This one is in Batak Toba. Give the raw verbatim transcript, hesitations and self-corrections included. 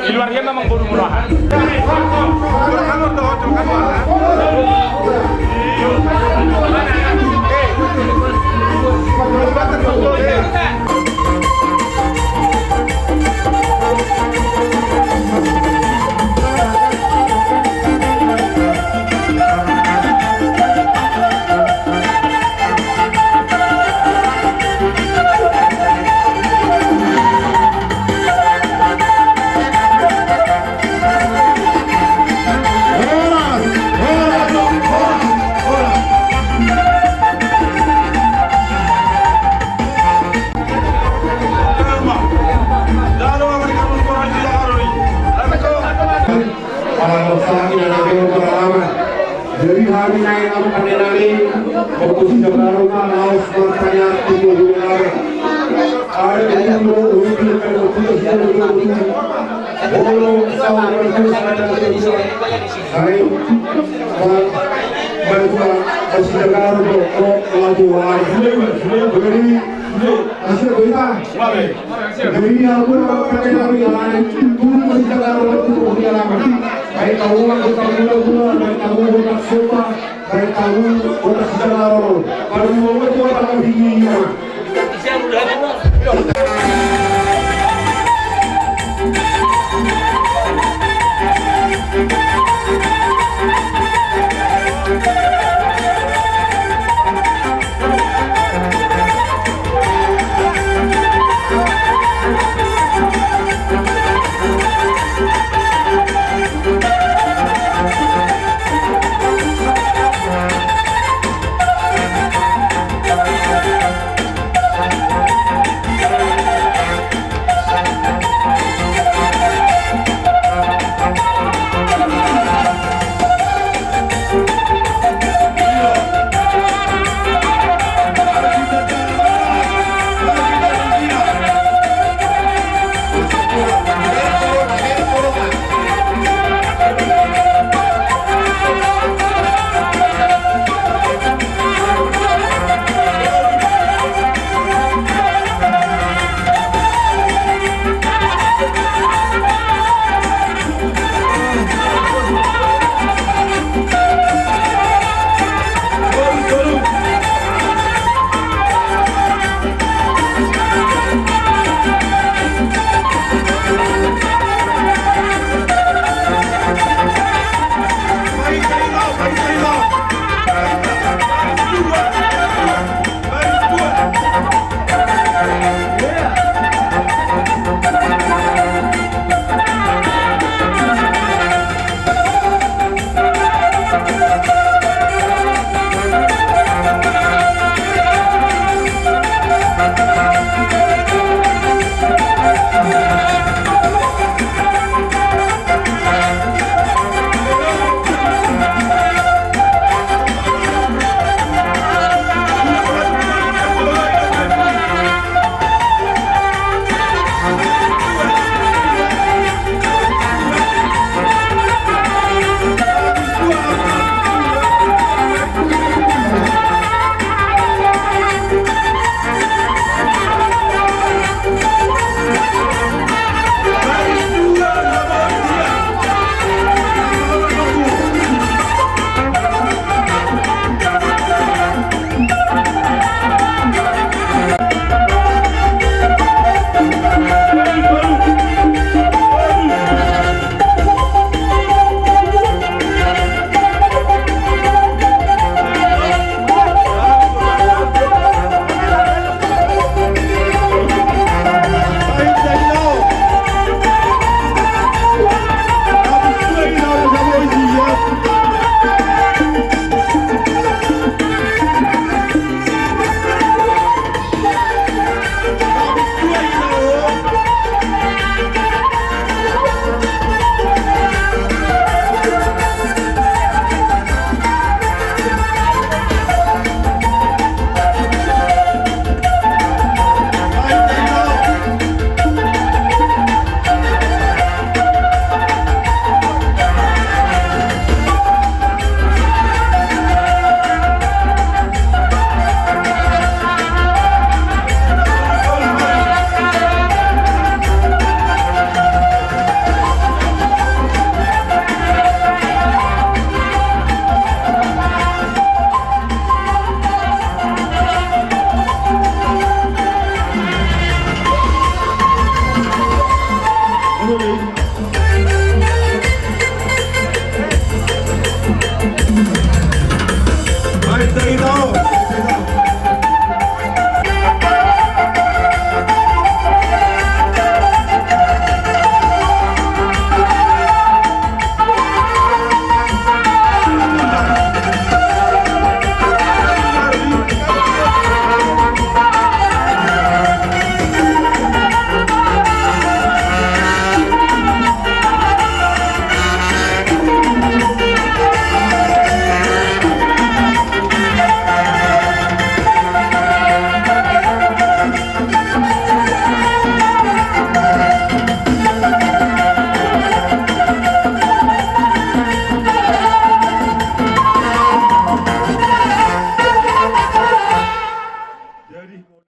Di luar dia memang boru murahan. Jadi hami naeng, amang pande nami, Ompu Sijagaro ma laos martanyaan tu Ompu Sijagaro. Ada di sini, Ompu Sijagaro. Olo, saudara, saudara, saudara. Baik, Pak, Pak, Pak Sijagaro, Pak, Pak, Pak, Pak, Pak, Pak, Pak, Masih berita. Jadi, aku nak pakai dari lain. Turun berita kalau itu punya lama. Baik, tahu orang kita gula-gula, baik, tahu orang sopa, baik, tahu orang sejarah. Baru mau itu orang tinggi, ya.